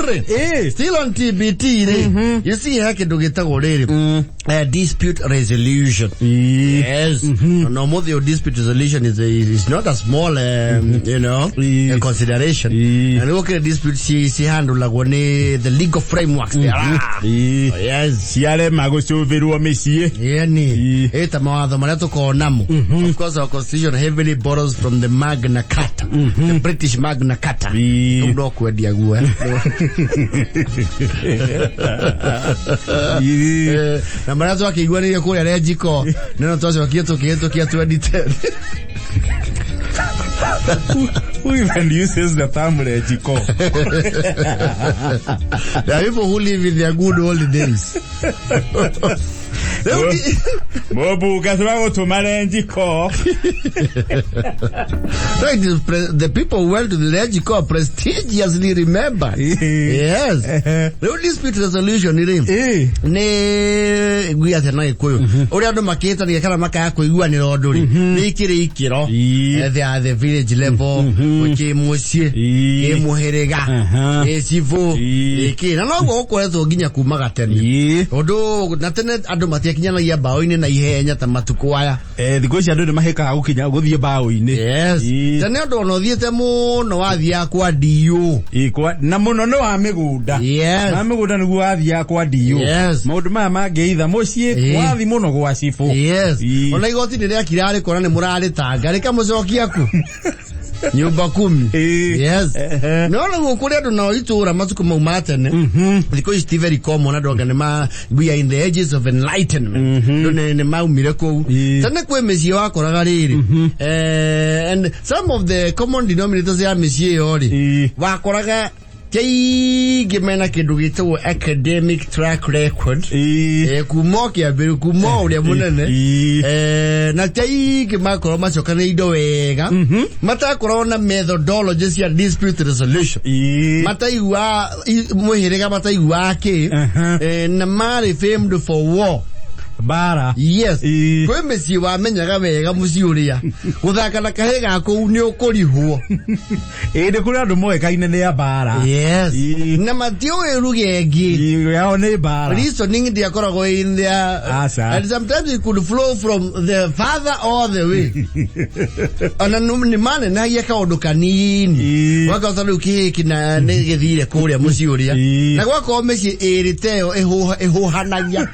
rĩ, still on TBT rĩ, you see, he kĩndũ gĩtagwo rĩrĩ dispute resolution. Yes. No more, the dispute resolution is not a small consideration. Na nĩguo kĩrĩ dispute cihandũlagwo nĩ the legal frameworks there are. Yes. Ciarema gũcũvĩrwo mĩciĩ. Yani ĩta mawatho marĩa tũkoragwo namo. Of course, our constitution heavily borrows from the Magna Carta, the British Magna Carta. Rĩu no kwendia guoya. Na marĩa twakĩiguanĩire kũrĩa Renjiko nĩno twacokire tũkĩhĩtũkia 2010. Who even uses the term Rejiko? There are people who live in their good old days. Mũmbunge tũragũtũma Renjiko. So it is the people who went to the Rejiko are prestigiously remembered. Yes. Rĩu dispute resolution rĩ, nĩ ngui atĩa na Gĩkũyũ ũrĩa andũ makĩhĩtania kana makaya kũiguanĩra ũndũ rĩ, nĩ ikĩrĩ ikĩro. They are the village level, kĩ mũciĩ, kĩ mũhĩrĩga, kĩ cibũ, kĩ na noguo gũkoretwo nginya kuma gatene. Ũndũ na tene andũ matiakinyanagia mbaũ-inĩ na ihenya ta matukũ aya. Thikũ ici andũ nĩ mahĩkaga gũkinya gũthiĩ mbaũ-inĩ. Yes. Tene andũ ona ũthiĩte mũno wathiaga kwa DO. Na mũno nĩ wa mĩgũnda. Wa mĩgũnda nĩguo wathiaga kwa DO. Maũndũ maya mangĩitha mũciĩ, wathi mũno gwa cibũ. Ona igoti nĩ rĩakira rĩkona nĩ mũrarĩtanga rĩkamũcokia ku nyumba kumi. Yes. No rĩu kũrĩ andũ nao itũra matukũ mau ma tene, thikũ ici ti very common, andũ anga nĩ ma, we are in the ages of enlightenment, andũ nĩ maumire kũu. Tene kwĩ mĩciĩ wakoraga rĩrĩ, and some of the common denominators ya mĩciĩ ĩyo rĩ, wakoraga kĩingĩ mena kĩndũ gĩtagwo academic track record. Kuma o kĩambĩrĩria, kuma o ũrĩa mũnene. Na ti aingĩ makorwo macokanĩrĩire indo wega, matakorwo na methodology cia dispute resolution, mataigua mũhĩrĩga mataiguaga kĩ. Na marĩ famed for war. Mbara. Yes. Kwĩ mĩciĩ wamenyaga wega mũciĩ ũrĩa gũthaka na kahĩ ga kũu nĩ ũkũrihwo. Ĩ, nĩ kũrĩ andũ moĩkaine nĩ a mbara. Yes. Na matiũĩ ruga ĩngĩ. Yao nĩ mbara. Reasoning ndiakoragwo in there. Aca. And sometimes it could flow from the father all the way. Ona nĩ manenehagia kaũndũ kanini. Gwakora rĩu kĩhĩ na nĩ gĩthire kũrĩa mũciĩ ũrĩa. Na gwakorwo mĩciĩ ĩrĩ ta ĩyo ĩhũhanagia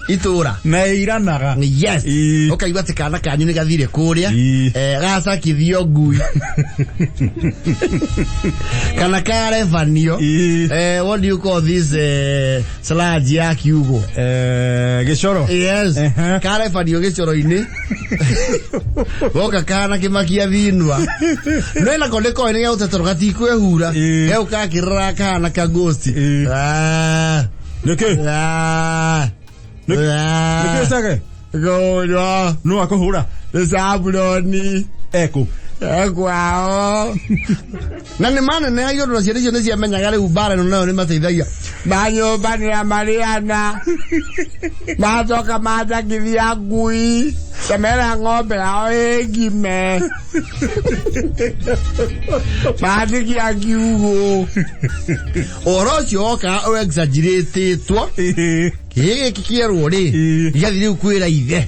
itũra. Na ĩiranaga. Yes. Ũkaigua atĩ kana kanyu nĩ gathire kũrĩa, gacakithio ngui kana karebanio. What do you call this sludge ya kiugo? Gĩcoro. Yes. Karebanio gĩcoro-inĩ, goka kana kĩmakia thinwa no ĩnako nĩ koĩ nĩ gegũtetero gatikwĩhura. Gegũka gakĩrĩra kahana ka ghost. Ah. Nĩkĩ? Ah. Ah. Nĩkĩ cage? Gũrwo. Nũ akũhũra? Nĩ Zabuloni. Ekũ? Ekwao. Na nĩ manenehagia ũndũ na ciana icio nĩ ciamenyaga rĩu mbara ĩno nayo nĩ mateithagia. Manyũmbanĩra marĩana. Macoka manjakithia ngui. Temera ng'ombe yao ĩ ngime. Mandikia kiugũ. Ũhoro ũcio woka ũexaggeratĩtwo. Kĩhĩ gĩkĩ kĩerwo rĩ, gĩgathiĩ rĩu kwĩra ithe.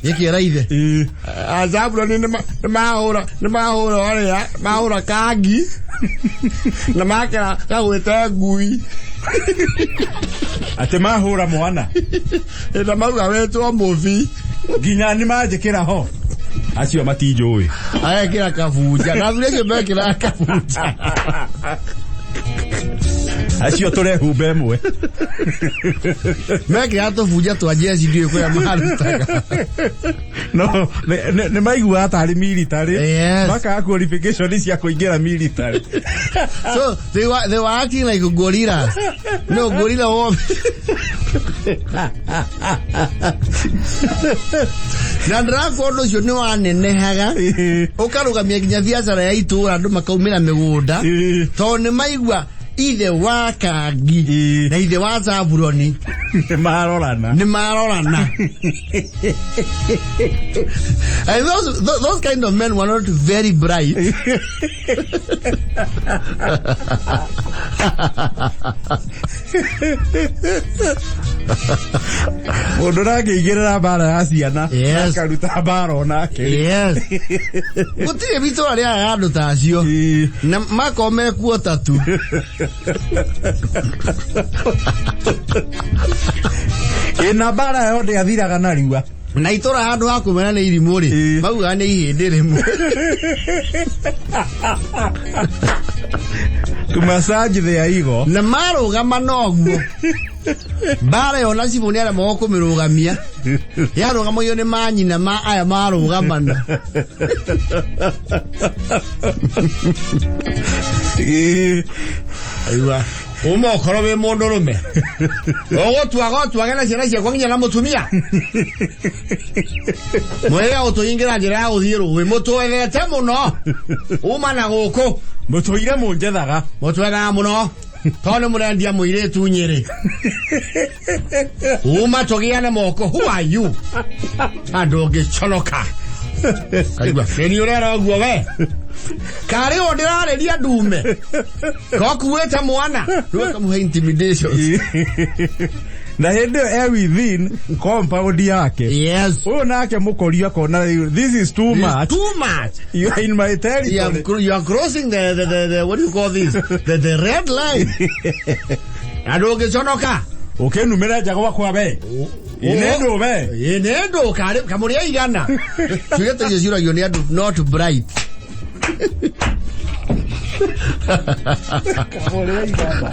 Gĩkĩra ithe. Azabuloni nĩ mahũra ũrĩa mahũra kangi na makera gagwĩte ngui. Atĩ mahũra mwana. Na mauga wĩtwo mũbi. Nginya nĩ manjĩkĩra ho. Acio matinjũĩ. Agekĩra kabunja na athuri acio mekĩraga kabunja. Acio tũrehumba ĩmwe. Mekĩraga tũbunja twa jeci, ndiũĩ kũrĩa marutaga. No nĩ maiguaga tarĩ military. Makaga qualification cia kũingĩra military. So they were acting like gorillas. No gorilla wo na ndĩrakwo ũndũ ũcio nĩ wanenehaga ũkarũgamia nginya biacara ya itũũra, andũ makaumĩra mĩgũnda tondũ nĩ maigua. Ithe wa Kangi na ithe wa Zaburoni nĩ marorana. Nĩ marorana. And those kind of men were not very bright. Mũndũ ũrangĩigĩrĩra mbara ya ciana akaruta mbara onake. Yes, gũtirĩ itũra rĩaga andũ ta acio na makorwo mekuo tatu. Ĩna mbara ĩyo ndĩathiraga narua. Na itũra handũ ha kũmena nĩ irimũ rĩ, maugaga nĩ ihĩndĩ rĩmwe. To massage their ego. Na marũgama noguo mbara ĩyo na cibũ nĩ aremagwo kũmĩrũgamia, yarũgamagio nĩ manyina ma aya marũgamana. Aigua uma ũkorwo wĩ mũndũ rũme ũgũtua gotuage na ciana ciakwa nginya na mũtumia mwega gũtũhingĩra njĩra ya gũthiĩ rũĩ mũtwethete mũno uma na gũkũ. Mũtũire mũnjethaga. Mũtwethaga mũno tondũ nĩ mũrendia mũirĩtu Nyĩrĩ uma tũgĩane moko. Who are you? Andũ ũngĩconoka kaigua nĩ ũrera ũguo we karĩ o ndĩrarĩria ndume kokuĩte mwana rĩu ĩkamũhe intimidation. Na hĩndĩ ĩyo e within compound yake. Ũyũ nake mũkorio akona rĩu this is too It's much. Too much. You are in my territory. You are crossing the, what do you call this, the red line. Andũ ũngĩconoka. Ũkĩnumĩra nja gwakwa we ine ndũme. Ĩ nĩ ndũ karĩ kamũrĩa igana ciũria ta icio ciũragio nĩ andũ not bright. Kamũrĩa igana.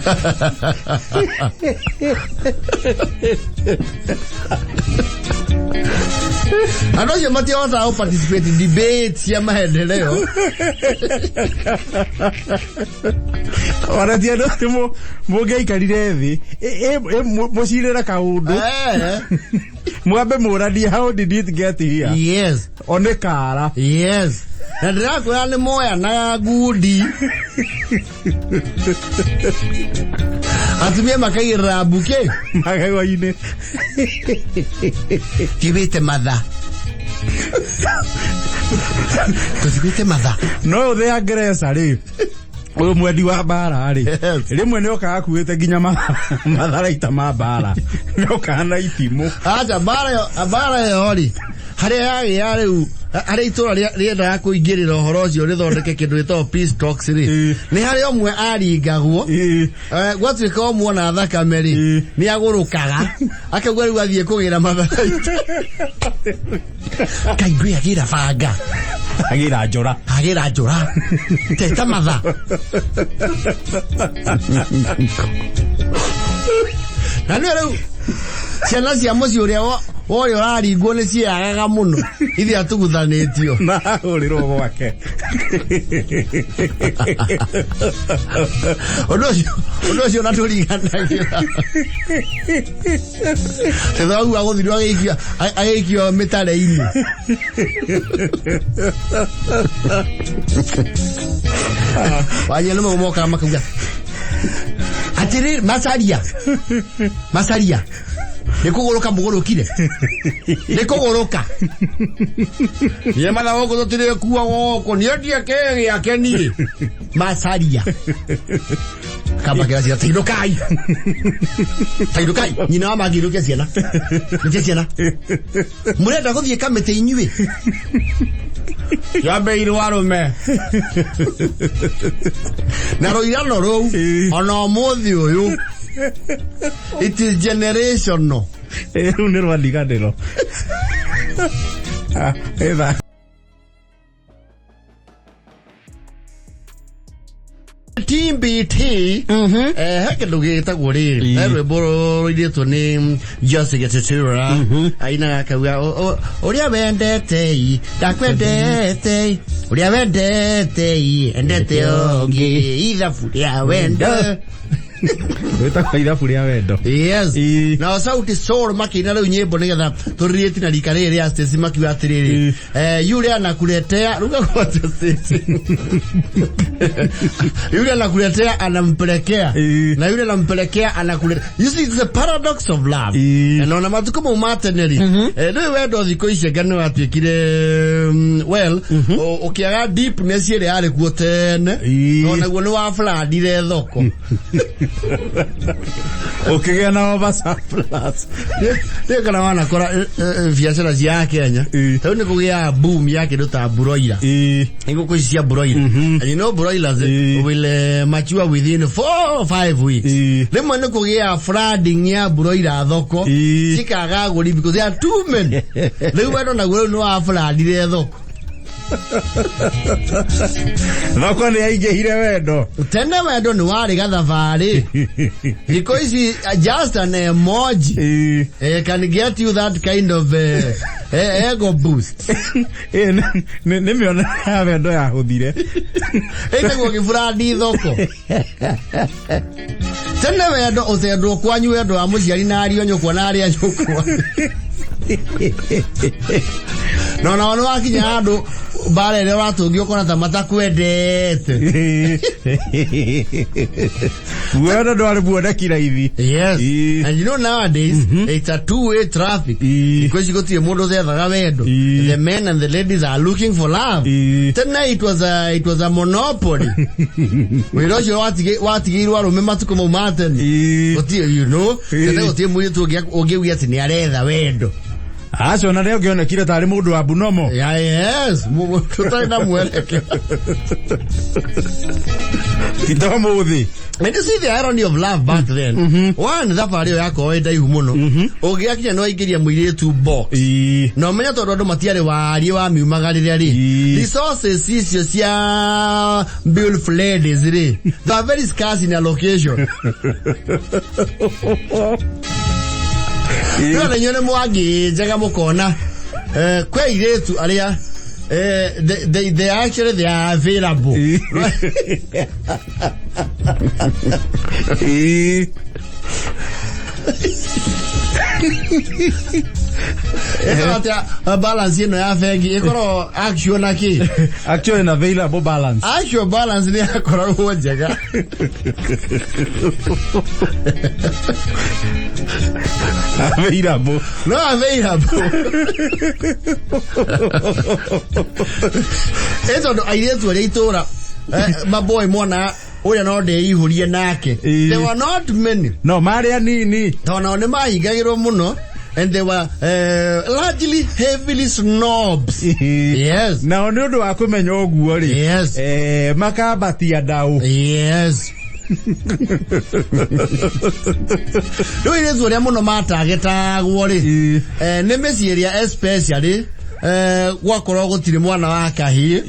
Andũ acio matihotaga gũ participate in debate cia maendeleo. Ona ti andũ atĩ mũngĩaikarire thĩ mũcirĩre kaũndũ, mwambe mũranie, how did it get here? O nĩ kara. Yes, na ndĩrakwĩra nĩ moyanaga ngundi, atumia makaigĩrĩra mbuke magego-inĩ. Tiwĩte matha, tũtiwĩte matha. No ũthĩ Ngereca rĩ, ũyũ mwendi wa mbara rĩ, rĩmwe nĩ okaga akuĩte nginya matharaita ma mbara, nĩ okaga na itimũ. Acha, mbara ĩyo rĩ, harĩa yagĩa rĩu harĩa itũra rĩendaga kũingĩrĩra ũhoro ũcio rĩthondeke kĩndũ gĩtagwo peace talks rĩ, nĩ harĩa ũmwe aringagwo. Gwatuĩka ũmuona thakame rĩ, nĩ agũrũkaga akauga rĩu athiĩ kũgĩra matharaita kaingĩ agĩra banga. Agĩra njora. Agĩra njũra teta matha. Na nĩ rĩu ciana cia mũciĩ ũrĩa ũrĩa ũraringwo nĩ ciagaga mũno ithe atuguthanĩtio. Na ahũrĩrwo gwake. Ũndũ ũcio na tũriganagĩra thethagu agũthirwo agĩikio mĩtare-inĩ wanyia nĩmo mokaga makauga atĩrĩ, "Macaria, macaria nĩ kũgũrũka mũgũrũkire, nĩ kũgũrũka niĩ matha gũkũ tũtirĩ kuo gũkũ niĩ ndie kĩ gĩake niĩ macaria." Kambakĩra ciana, "Tainũkai, tainũkai." Nyina wa mangĩinũkia ciana, nĩkia ciana mũrenda gũthiĩ kamĩtĩ inyuĩ yambeirwo arũme na rũirano rũu ona ũmũthĩ ũyũ it is generational. Rĩu nĩ rwa ndiganĩro. Ah, ĩtha. TBT, he kĩndũ gĩtagwo rĩrĩ, he rwĩmbo rũirĩtwo nĩ Jose Getitura ainaga akauga, "Ũrĩa wendete i ndakwendete i, ũrĩa wendete i endete ũngĩ, ithabu rĩa wendo." Wĩtagwo irabu rĩa wendo. Yes. Ĩĩ. Nao Sauti Sol makĩina rĩu nyĩmbo nĩgetha tũrĩrĩti na rika rĩrĩ rĩa Stacy makiuga atĩrĩrĩ, yule anakuletea ruga kwa Stacy, yule anakuletea anampelekea na yule anampelekea anakuletea. You see, it's a paradox of love. Na ona matukũ mau ma tene rĩ, rĩu wendo thikũ ici anga nĩ watuĩkire well, ũkĩaga deepness ĩrĩa yarĩ kuo tene. Onaguo nĩ wabulandire thoko. Ũkĩgĩa na over surplus. Rĩu kana wanakora biacara cia Kenya, rĩu nĩ kũgĩa boom ya kĩndũ ta broiler, ngũkũ ici cia broiler. And you know broilers will mature within 4 or 5 weeks. Rĩmwe nĩ kũgĩa flooding ya broiler thoko, cikaga agũri because there are too many. Rĩu wendo naguo rĩu nĩ wabulandire thoko. Thoko nĩ yaingĩhire wendo. Tene wendo nĩ warĩ gathabarĩ. Thikũ ici just an emoji can get you that kind of ego boost. Ĩĩ, nĩ mĩonere ya wendo yahũthire. Ĩtagwo gĩburandi thoko. Tene wendo ũtendwo kwanyu, wendo wa mũciari na ariũ a nyũkwa na arĩa nyũkwa, no nao nĩ wakinya handũ mbara ĩrĩa ũratũngio ũkona ta matakwendete. Wendo ndwarĩ muoneki raithi. Yes. And you know nowadays it's a two-way traffic. Thikũ ici gũtirĩ mũndũ ũtethaga wendo. The men and the ladies are looking for love. Tene it was a monopoly. Wĩra ũcio watigĩirwo arũme matukũ mau ma tene. Gũtirĩ tene gũtirĩ mũirĩtu ũngĩuga atĩ nĩ aretha wendo. Acio na rĩo ngĩonekire tarĩ mũndũ wa bunomo. Yeah, yes, tũtarĩ na mwerekeo. Ti ta ũmũthĩ. And you see the irony of love back then. One, thabarĩ ĩyo yakorwo ĩ ndaihu mũno. Ũngĩgakinya nĩ waingĩria mũirĩtu box. Na ũmenye tondũ andũ matiarĩ wariĩ wa miumagarĩre rĩ. Resources icio cia beautiful ladies rĩ, they are very scarce in allocation. No na inyuĩ nĩ mwangĩnjaga mũkona kwĩ airĩtu arĩa they actually they are available. Ĩkorwo atĩa balance ĩno ya bengi ĩkorwo actual na kĩ? Actual and available balance. Actual balance nĩ yakoragwo njega. Available. No available. Ĩ tondũ airĩtu arĩa itũra maboy mona ũrĩa no ndĩihũrie nake. There were not many. No marĩ anini. Tondũ nao nĩ mahingagĩrwo mũno and they were largely heavily snobs. Yes. Nao nĩ ũndũ wa kũmenya ũguo rĩ, makambatia ndaũ. Yes. Rĩu airĩtu arĩa mũno matagetagwo rĩ, nĩ mĩciĩ ĩrĩa especially gwakorwo gũtirĩ mwana wa kahĩĩ.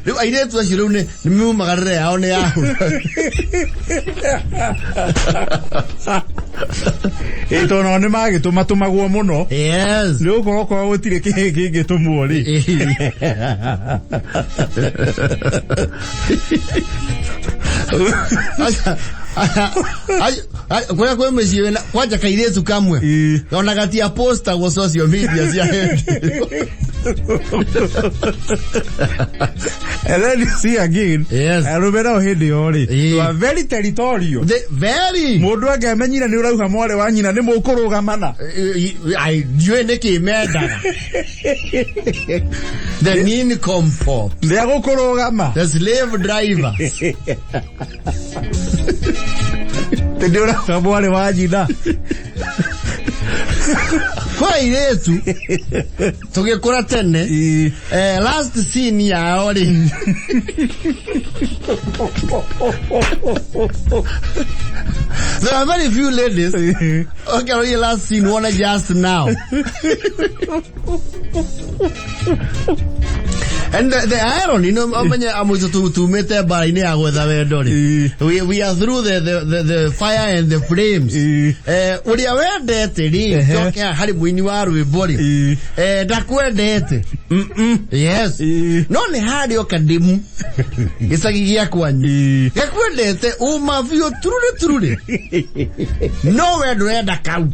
Rĩu airĩtu acio rĩu nĩ miumagarĩre yao nĩ yahũra. Ĩ tondũ nao nĩ magĩtũmatũmagwo mũno. Nĩ gũkorwo korwo gũtirĩ kĩhĩ kĩngĩtũmwo rĩ. Kũrĩa kwĩ mĩciĩ wĩna kwanja kairĩtu kamwe ona gatia postagwo social media cia hĩndĩ. And then you see again, arũme nao hĩndĩ ĩyo rĩ, they were very territorial. Very. Mũndũ angĩamenyire nĩ ũrauha mwarĩ wa nyina nĩ mũkũrũgamana. Ndiũĩ nĩkĩ mendaga the nincompoop. Nĩ agũkũrũgama. The slave driver. Nĩ ũrauha mwarĩ wa nyina. Kwa airĩtu tũgĩkũra tene, last scene yao rĩ, there are very few ladies okay last scene wona just now. And the irony no amenye amũico tumĩte mbara-inĩ ya gwetha wendo rĩ, we are through the fire and the flames. Ũrĩa wendete rĩ, coke haha harĩ mũini wa rwĩmbo rĩ, ndakwendete. Yes, no nĩ harĩ o kandĩmu gĩcagi gĩa kwanyu gakwendete uma biũ turure turure, no we ndũrenda kau.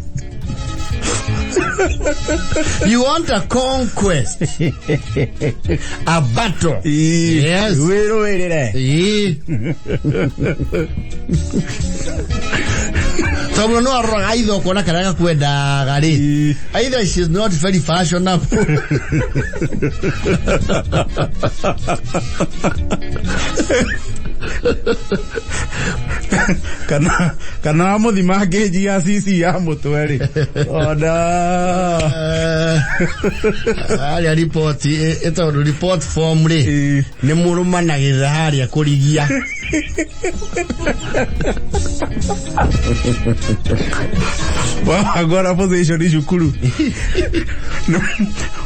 You want a conquest, a battle. Yes. Wĩrũĩrĩre. Ĩĩ, tondũ no aroraga ithe ũkona karĩa gakwendaga rĩ, either she is not very fashionable. Kana wamũthima ngĩnji ya cc ya mũtwe rĩ, ona Harĩa report ĩtagwo report form rĩ, nĩ mũrũmanagĩrĩra harĩa kũrigia. Wabangora position cukuru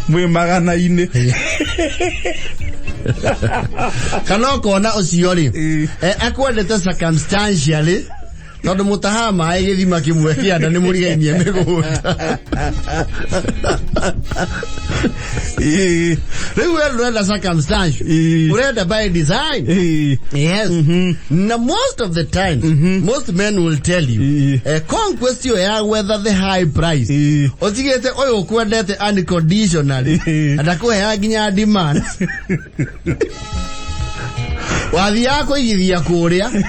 mwĩ magana-inĩ. Kana ũkona ũcio rĩ, akwendete circumstantially tondũ mũtahaga maĩ gĩthima kĩmwe kĩanda, nĩ mũrigainie mĩgũnda. Rĩu we ndũrenda circumstantial, ũrenda by design. Yes. Na most of the times, most men will tell you, conquest ĩyo ya gwetha the high price, ũtigĩte ũyũ ũkwendete unconditionally, na ndakũheaga nginya demand. Wathiaga kũigithia kũrĩa,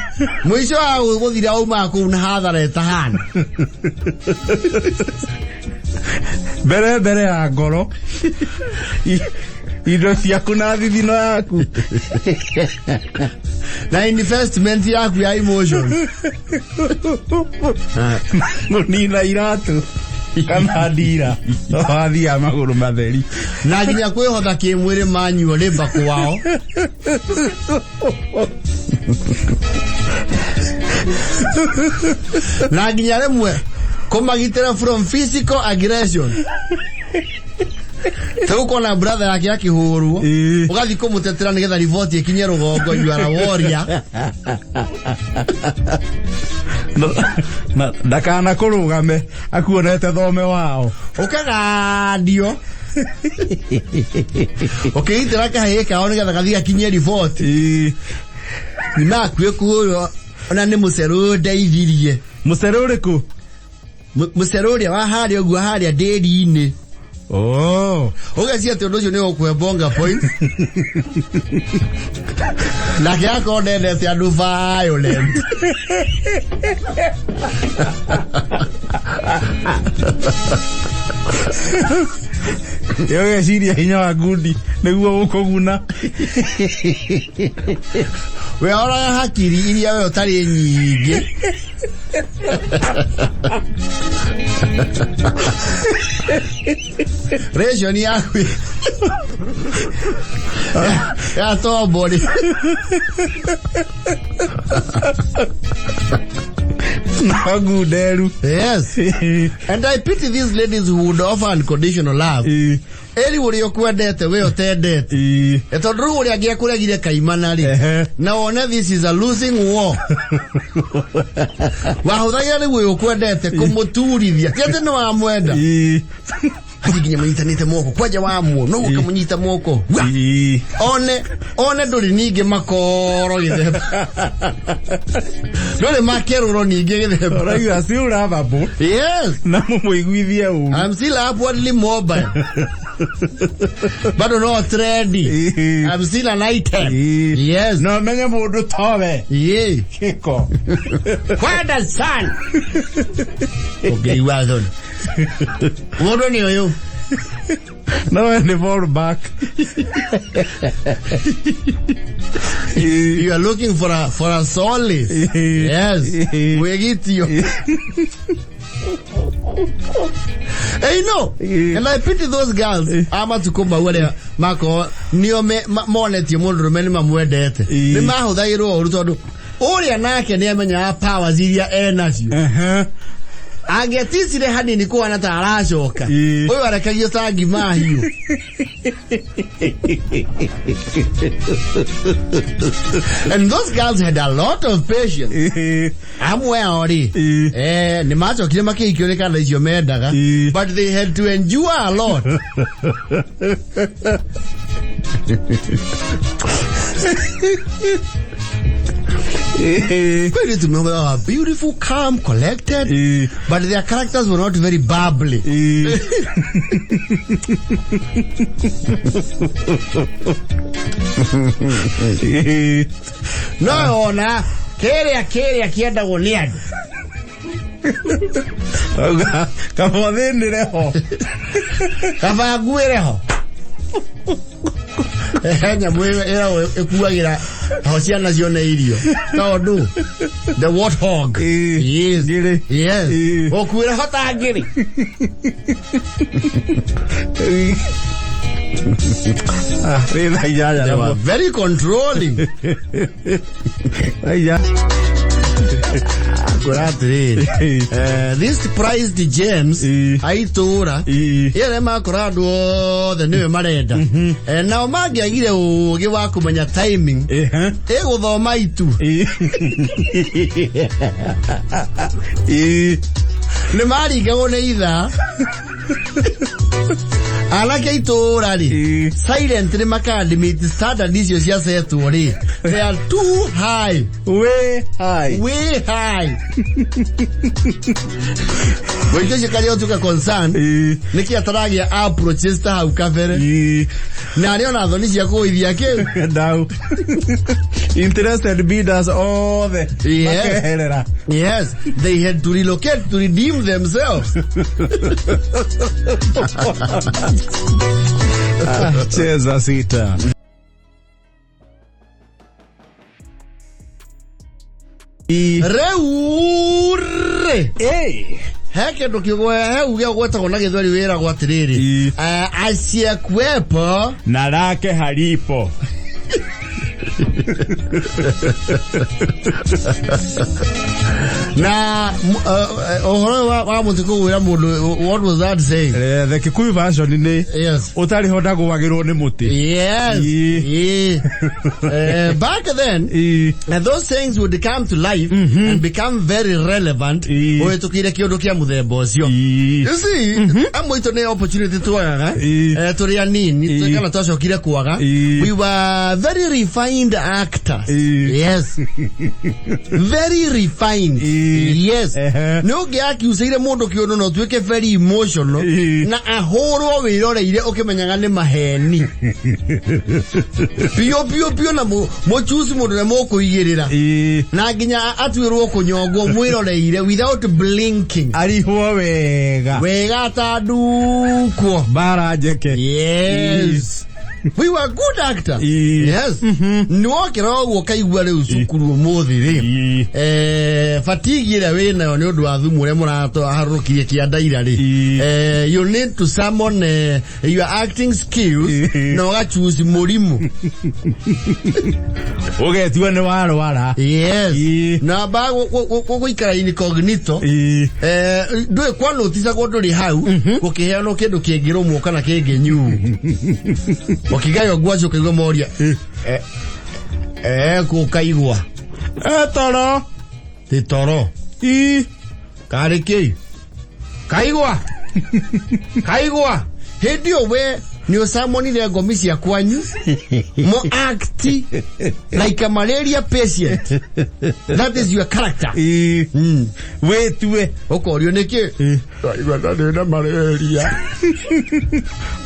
mũico wa gũthira umaga kũu na hathara ĩtahana. Mbere mbere ya ngoro, indo ciaku na thithino yaku. Na investment yaku ya emotions. Mũnina iratũ kana ndira, no wathiaga magũrũ matheri. Na nginya kwĩhotha kĩmwĩrĩ manyuo rĩmba kwao. Na nginya rĩmwe kũmagitĩra from physical aggression. Tũgũkona brother yake akĩhũrwo, ũgathiĩ kũmũtetera nĩgetha riboti ĩkinye rũgongo, you are a warrior. Na ndakana kũrũgame akuonete thome wao. Ũkagandio ũkĩgitĩra kahĩĩ kao nĩgetha gathiĩ gakinyie riboti. Nĩmakuĩ kũhũrwo ona nĩ mũcerũ ndeithirie. Mũcere ũrĩkũ? Mũcerũ ũrĩa wa harĩa ũguo harĩa ndĩri-inĩ. Oh. Ũgeciria atĩ ũndũ ũcio nĩ ũkũhe bonga point, nake akorwo ndendete andũ violent. Ĩ, ũgeciria hinya wa ngundi nĩguo ũkũguna. We oraga hakiri iria we ũtarĩ nyingĩ. Ration yaku ya tombo rĩ. Na ngunderu. Yes, and I pity these ladies who would offer unconditional love. Eri ũrĩa ũkwendete we ũtendete. Tondũ rĩu ũrĩa angĩakũregire kaimana rĩ, na wone this is a losing war, wahũthagĩra rĩu ũyũ ũkwendete kũmũturithia, ti atĩ nĩ wamwenda. Athiĩ nginya mũnyitanĩte moko kwanja wamuo no ũkamũnyita moko. Wa! One one ndũrĩ ningĩ makoro gĩthemba, ndũrĩ makerũro ningĩ gĩthemba. Ũrauga still lovable. Yes. Na mũmũiguithie ũru. I'm still upwardly mobile, bado no trendy. I'm still an item. Yes. No menye mũndũ towe. Gĩko. Kwenda sana ũngĩigua thoni mũndũ nĩ ũyũ. No we nĩ fall back. You are looking for a solace. Yes, wĩgitio. Hey, no. And I pity those girls a matukũ mau arĩa makorwo nĩo monetie mũndũrũme nĩ mamwendete, nĩ mahũthagĩrwo ũru tondũ ũrĩa nake nĩ amenyaga powers iria enacio. Angĩaticire hanini kuhana ta aracoka. Ĩĩ. Ũyũ arekagio ta ngima hiũ. And those girls had a lot of patience. Amwe ao rĩ, Ĩĩ. nĩ macokire makĩhikio nĩ kana icio mendaga, Ĩĩ. but they had to endure a lot. Kwĩ airĩtu were beautiful, calm, collected, but their characters were not very bubbly. No ona kĩrĩa kĩrĩa kĩendagwo nĩ andũ. Auga kaba ũthĩnĩre ho. Kaba nguĩre ho. He nyamũ ĩyo ĩragwo ĩkuagĩra ho ciana cione irio. Tondũ the warthog. Ĩĩ. Yes. Ngĩrĩ. Yes. Ĩĩ. Ũkuĩre ho ta ngĩrĩ. Ah, rĩ thaa inyanya They na were very controlling. thaa inyanya. Ngwĩra atĩrĩrĩ. This prized gems Ĩĩ. aitũra Ĩĩ. ĩrĩa makora andũ othe nĩwe marenda. Nao mangĩagire ũgĩ wa kũmenya timing Ĩhĩ. ĩgũthoma itu. Ĩĩ. Ĩĩ. Nĩ maringagwo nĩ ithaa. Anake itũra rĩ, Ĩĩ. silent nĩ makadimit standard icio ciasetwo rĩ, they are too high, Way high. way high. Mũingĩ ũcio karĩa ũtuĩka concern Ĩĩ. nĩkĩ ataragia approaches ta hau kabere Ĩĩ. na arĩ ona thoni cia kũgũithia kĩu. Ndau. Interested bidders othe. Yes. Makeherera. Yes, they had to relocate to redeem themselves. Cheza sita. Rĩu rĩ, Ĩĩ. he kĩndũ kĩgwe he uge ũgwetagwo na gĩthweri wĩragwo atĩrĩrĩ, Ĩĩ. asiyekuwepo Na lake halipo. Na ũhoro ũyũ wa mũtĩ kũgwĩra mũndũ, what was that saying? The Kikuyu version nĩ Yes. ũtarĩ ho ndagũagĩrwo nĩ mũtĩ. Yes. Ĩĩ. Yeah. Back then, Ĩĩ. and those things would come to life and become very relevant Ĩĩ. ũhĩtũkĩire kĩũndũ kĩa mũthemba ũcio. Ĩĩ. You see, amwe aitũ nĩ opportunity twagaga, Ĩĩ. tũrĩ anini Ĩĩ. kana twacokire kwaga. Ĩĩ. We were very refined actors. Ĩĩ. Yes. Very refined. Ĩĩ. Yes. Ehe. Nĩ ũngĩakiucĩire mũndũ kĩũndũ na ũtuĩke very emotional Ĩĩ. na ahũrwo wĩroreire ũkĩmenyaga nĩ maheni biũ biũ biũ na mũchuci mũndũ ũrĩa mũkũigĩrĩra Ĩĩ. na nginya atuĩrwo kũnyongwo mwĩroreire without blinking. Arihwo wega. Wega ta ndukwo. Mbara njeke. Yes. We were good actors. Ĩĩ. Yes. Nĩwokĩra ũguo ũkaigua rĩu cukuru ũmũthĩ rĩ, Ĩĩ. Fatigue ĩrĩa wĩnayo nĩ ũndũ wa thumu ũrĩa mũraharũrũkirie kĩanda ira rĩ, Ĩĩ. You need to summon your acting skills Ĩĩ. na ũgachuzi mũrimũ. Ũgetua nĩ warwara. Yes. Ĩĩ. Na ba gũikara incognito. Ĩĩ. Ndũĩ kwa noticagwo ndũrĩ hau gũkĩheanwo kĩndũ kĩngĩrũmwo kana kĩngĩnyuo ũkĩgaywo ngwaci ũkaigua moria kũkaigua. Toro. Ti toro. Ĩĩ. Karĩ kĩ kaigua kaigua hĩndĩ ĩyo we nĩ ũcamonire ngomi cia kwanyu mo act like a malaria patient. That is your character. Ĩĩ. Wĩtue. Ũkorio nĩkĩ ndaigua ndarĩ na malaria.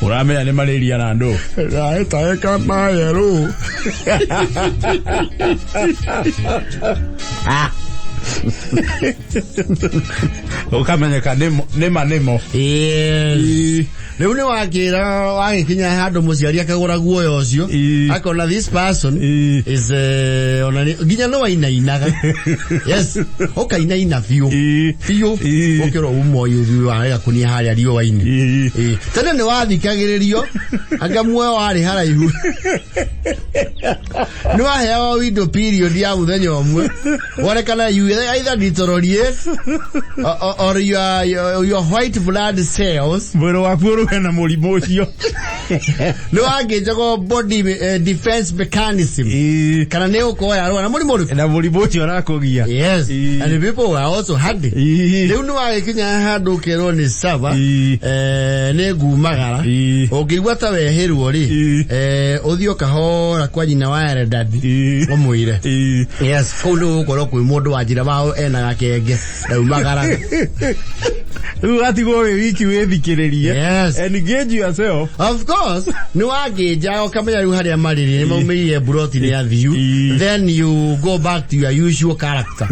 Ũramenya nĩ malaria na ndũ. Ndaĩtaĩka mayerũ. Ũkamenyeka nĩma nĩmo. Yes. Rĩu nĩ wakĩra wagĩkinya handũ mũciari akagũra guoya ũcio, Ĩĩ. akona this person Ĩĩ. is ona nginya nĩ wainainaga. Yes, ũkainaina biũ Ĩĩ. biũ Ĩĩ. ũkĩrwo uma ũyũ wa gakunia harĩa riũa-inĩ. Ĩĩ. Ĩĩ. Tene nĩ wathikagĩrĩrio anga muoyo warĩ haraihu nĩ waheagwo window period ya mũthenya ũmwe worekana you either deteriorate or your white blood cells. Mwĩrĩ waku ũrũe na mũrimũ ũcio. Nĩ wangĩnjagwo body defense mechanism. Kana nĩ ũkorwo yarũa na mũrimũ ũrĩkũ? Na mũrimũ ũcio ũrakũgia. Yes. And the people were also hardy. Rĩu nĩ wagĩkinya handũ ũkerwo nĩ sawa, nĩ ngumagara. Ũngĩigua ta wehĩrwo rĩ, ũthiĩ ũkahora kwa nyina wa Eredadi, ũmwĩre. Yes, kũu nĩ gũgũkorwo kwĩ mũndũ wa njĩra wao ena gakenge ndaumagaraga. Rĩu watigwo wĩ wiki wĩthikĩrĩrie. Yes. Engage yourself. Of course, nĩ wangĩnja ũkamenya rĩu harĩa marĩ nĩ maumĩrire mburoti nĩ athiu. Then you go back to your usual character.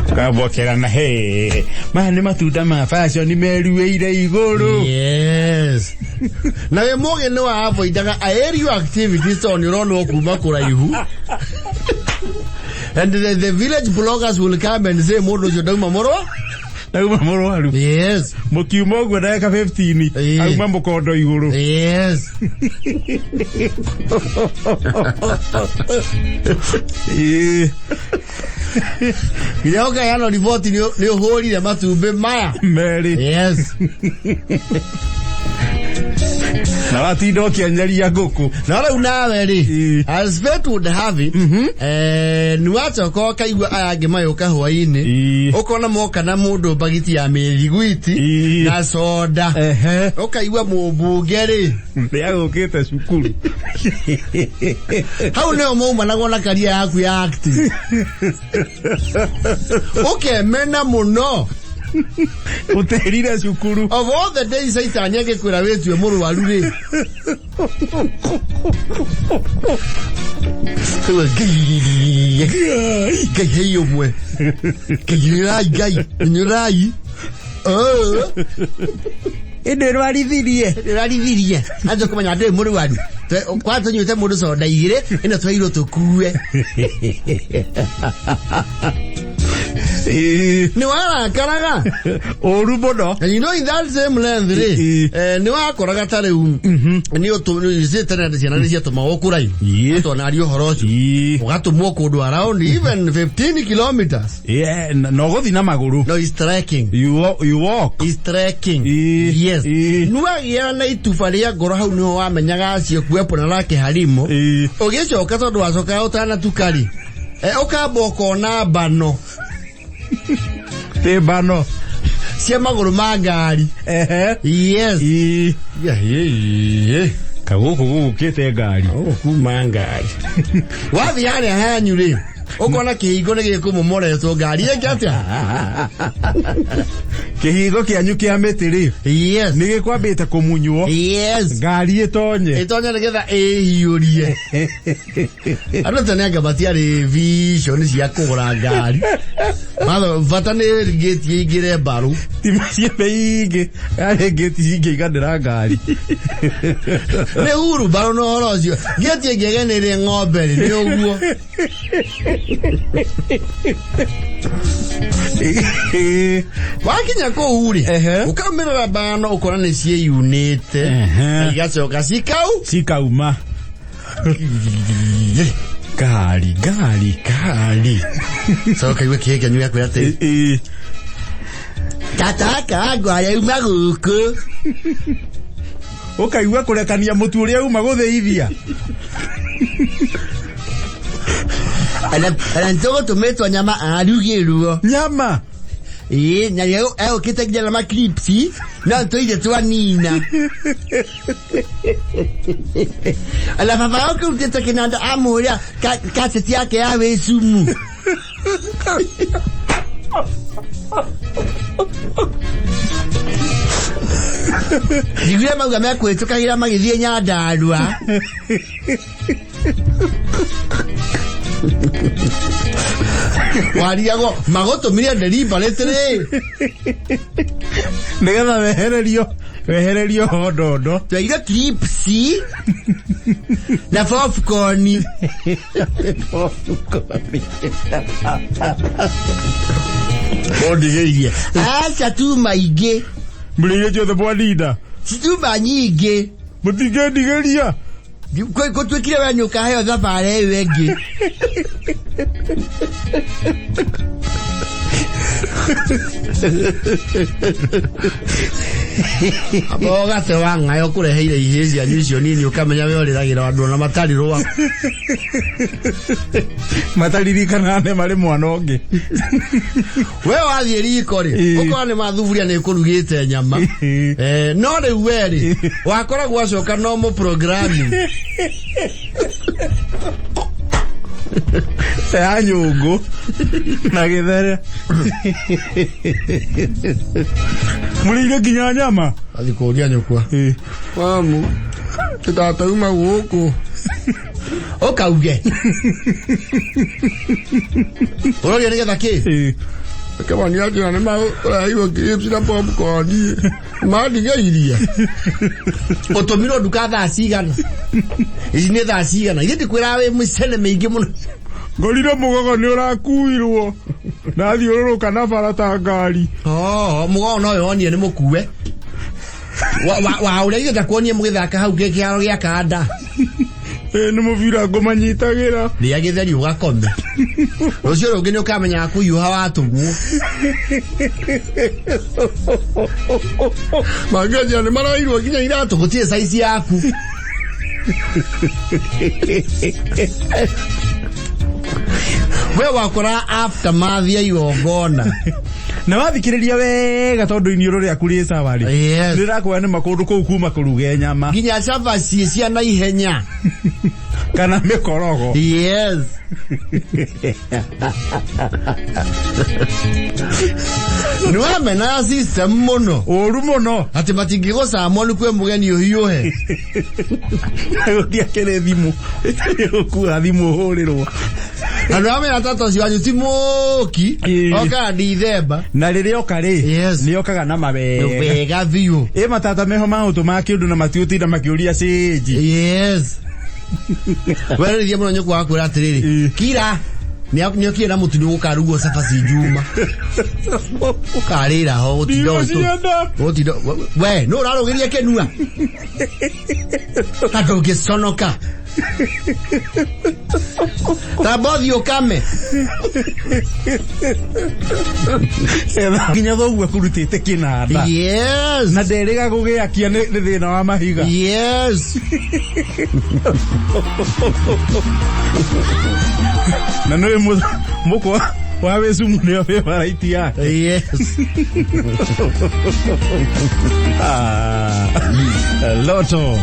Ũkambokerana he maya nĩ matunda ma fashion meruĩire igũrũ. Yes. Na wĩ mũgĩ nĩ wa avoidaga aerial activities tondũ nĩ ũronwo kuma kũraihu. And the village bloggers will come and say mũndũ ũcio ndauma mũrwa. Ndauma mũrwaru. Yes. Mũkiuma ũguo ndagĩka 15 auma mũkondo igũrũ. Yes. Nginya ũkaheana riboti nĩ ũhũrire matumbĩ maya. Merĩ. Yes. Na watinda ũkĩenyeria ngũkũ. Na rĩu nawe rĩ, as fate would have it, nĩ wacoka ũkaigua aya angĩ magĩũka hwaĩ-inĩ, ũkona moka na mũndũ mbagiti ya mĩthiguiti na soda, ũkaigua mũmbunge rĩ nĩ agũkĩte cukuru. Hau nĩho maumanagwo na karia yaku ya acting, ũkemena mũno. Ũtĩrire cukuru. Of all the days Caitani angĩkwĩra wĩtue mũrwaru rĩ, Ngai Ngai hei ũmwe, Ngai nyurai, Ngai nyurai. Ĩndĩ rwarithirie. Rwarithirie anjå kũmenya ndĩ mũrwaru kwa tũnyuĩte mũndũ soda igĩrĩ ĩno twairwo tũkue. Nĩ warakaraga. Ũru mũno. And you know in that same length rĩ, nĩ wakoraga ta rĩu nĩ ũtũ tene ciana nĩ ciatũmagwo kũraihu. Twonaria ũhoro ũcio, ũgatũmwo kũndũ around even 15 kilometers. Yeah, na ũgũthiĩ na magũrũ. No, is trekking. You walk. Is trekking. Yes. Nĩwagĩaga na ituba rĩa ngoro, hau nĩho wamenyaga acio kuwepo na lake harimo. Ũgĩcoka tondũ wacokaga ũtanatuka rĩ, ũkamba ũkona mbano. Tĩ mbano. Cia magũrũ ma ngari. Yes. Yeah, yeah. Kagũkũ gũgũkĩte ngari. Kuma ngari wathiĩ harĩa hanyu rĩ, ũkona kĩhingo nĩ gĩkũmomoretwo, ngari ĩngĩ atĩa? Kĩhingo kĩanyu kĩa mĩtĩ rĩ, nĩ gĩkwambĩte kũmunywo. Ngari ĩtonye. Ĩtonye nĩgetha ĩhiũrie. Andũ tene anga matiarĩ vision cia kũgũra ngari. Matho bata nĩ ngĩti ĩingĩre mbaru. Ti mĩciĩ mĩingĩ yarĩ ngĩti cingĩiganĩra ngari. Nĩ huru mbaru na ũhoro ũcio ngĩti ĩngĩgenĩre ng'ombe rĩ, nĩ ũguo. Wakinya kũu rĩ, ũkaumĩrĩra mbano ũkona nĩ ciĩyunĩte na igacoka cikau cikauma ngari ngari Ngari coka igue kĩhengenyu gĩakwĩra atĩ tata kangwa yauma gũkũ. Ũkaigua kũrekania mũtu ũrĩa uma gũthĩithia. Ona nĩtũgũtũmĩtwo nyama arugĩrwo. Nyama. Ĩĩ, na egũkĩte nginya na makripsi no tũire twanina. Ona baba ũkĩrutĩte kĩnanda amũrĩa kaseti yake ya wĩcumu. Njiguire mauga mekwĩtũkagĩra magĩthiĩ Nyandarua. Warigagwo magũtũmire deliberately. Nĩgetha wehererio hondondo. Twaire clipsi na popcorn. Ũndigĩirie aca tuma ingĩ. Mũrĩire ciothe mwaninda. Cituma nyingĩ. Mũtingĩndigĩria. Gũtuĩkire we nĩũkaheo thabarĩ ĩyo ĩngĩ. Amba ũgate wa ng'ayo kũreheire ihĩĩ cianyu icio nini ũkamenya we ũrĩragĩra andũ ona matarĩ rwa. Mataririkana nĩ marĩ mwana ũngĩ. We wathiĩ riko rĩ, ũkona nĩ mathuburia nĩ kũrugĩte nyama. No rĩu we rĩ, wakoragwo acoka no mũ programming. Ya nyũngũ na gĩthere. Mũrĩire nginya nyama. Athiĩ kũria nyũkwa. Mamu, tũtatauma gũkũ. Ũkauge. Ũroria nĩgetha kĩ? Kĩmani anjĩra nĩ makũreheirwo chips na popcorn. Mandigĩirie. Ũtũmirwo nduka thaa cigana? Ici nĩ thaa cigana? Ithe ndikwĩraga wĩ mĩcene mĩingĩ mũno. Ngorire mũgogo nĩ ũrakuirwo. Ndathiũrũrũka na bara ta ngari. Oh, mũgogo no wonire nĩ mũkue. Wa ũrĩa ithe ndakuonie mũgĩthaka hau kĩharo gĩa kanda. Nĩ mũbira ngũmanyitagĩra. Rĩa gĩtheri ũgakome. Rũciũ rũngĩ nĩ ũkamenyaga kũhiũha watũmwo. Mangĩanjĩra nĩ maroirwo nginya iratũ gũtirĩ saizi yaku. We wakora aftermath ya igongona. Na wathikĩrĩria wega tondũ iniũrũ rĩaku rĩ sawa rĩ. Yes. Rĩrakwĩra nĩ makũndũ kũu kuma kũruge nyama. Nginya cabaci cia naihenya. Kana mĩkorogo. Yes. Nĩ wamena system mũno. Ũru mũno. Atĩ matingĩgũcamwo nĩ kwĩ mũgeni ũhiũhe. Gũtiakĩrĩ thimũ. Gũkua thimũ ũhũrĩrwo. Na nĩ wamenya tata ũcio wanyu ti mũki. Okaga Dithemba. Na rĩrĩa oka rĩ, Yes. nĩ okaga na mawega. Wega biũ. Ĩ matata meho ma ũtũ ma kĩũndũ na matiũtinda makĩũria cĩnji. Yes. Werĩrĩria mũno nyũkwa wakwĩra atĩrĩrĩ, kira nĩokire na mũtu nĩũgũkarugwo cabaci njuma. Ũkarĩra ho gũtinda Ndigũcienda. gũtinda we nũ ũrarũgĩria kĩnua na ndũngĩconoka tamba ũthiĩ ũkame Nginya thoguo akũrutĩte kĩnanda. Yes. Na nderĩga gũgĩakia nĩ thĩna wa mahiga. Yes. Na nĩũĩ mũkwa wa wĩcumu nĩo wĩ variety yake. Yes. Loto.